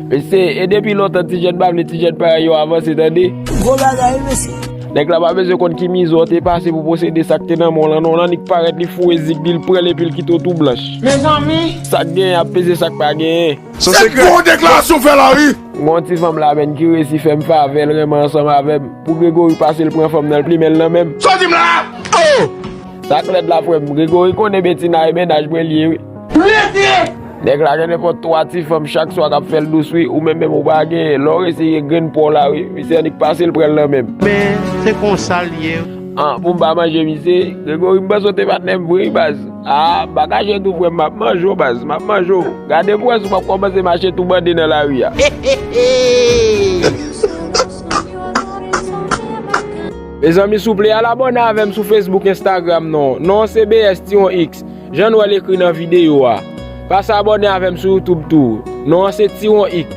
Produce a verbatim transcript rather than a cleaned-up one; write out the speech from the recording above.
Mesye, e depi lontan ti jèn pa vle ti jèn parèy yo avanse, tande. Gwo bagay, wi, mesye. Nèg la pa bezwen konn ki mizè w te pase pou posede sa k te nan men w lan, non, l annik parèt, li foure zig li, l pran l epi l kite w tou blanch. Mezanmi! Sa k genyen ap peze sa k pa genyen. Se gwo deklarasyon w fè la, wi. Gon ti fanm la menm ki resi fè m favè, l renmen ansanm avè m. Pou Gregory pase l pran fanm nan, l plimen l nan men m. Sa w di m la? Oh! Sa k lèd la, frè m. Gregory konnen Betina e mennaj mwen l ye, wi. Nèg la gen nenpòt twa ti fanm chak swa k ap fè l dous, wi. Ou menm menm ou pa genyen. Lè w resi gen grenn pa w la, wi. Misye annik pase l pran l nan men m. Men, se konsa l ye. An, pou m pa manje misye, Gregory, m panse w te patnè m vre, wi, baz. A, m pa kache tou, frè m, m ap manje w, baz. M ap manje w. Gade pou wè si w p ap kòmanse mache tou bande nan lari a. Mezanmi, souple, al abòne avè m sou Facebook, Instagram, non. Non an se B S Tiwon X. Jan nou wè l ekri nan videyo a. Pase abòne avè m sou YouTube tou. Non an se Tiwon X.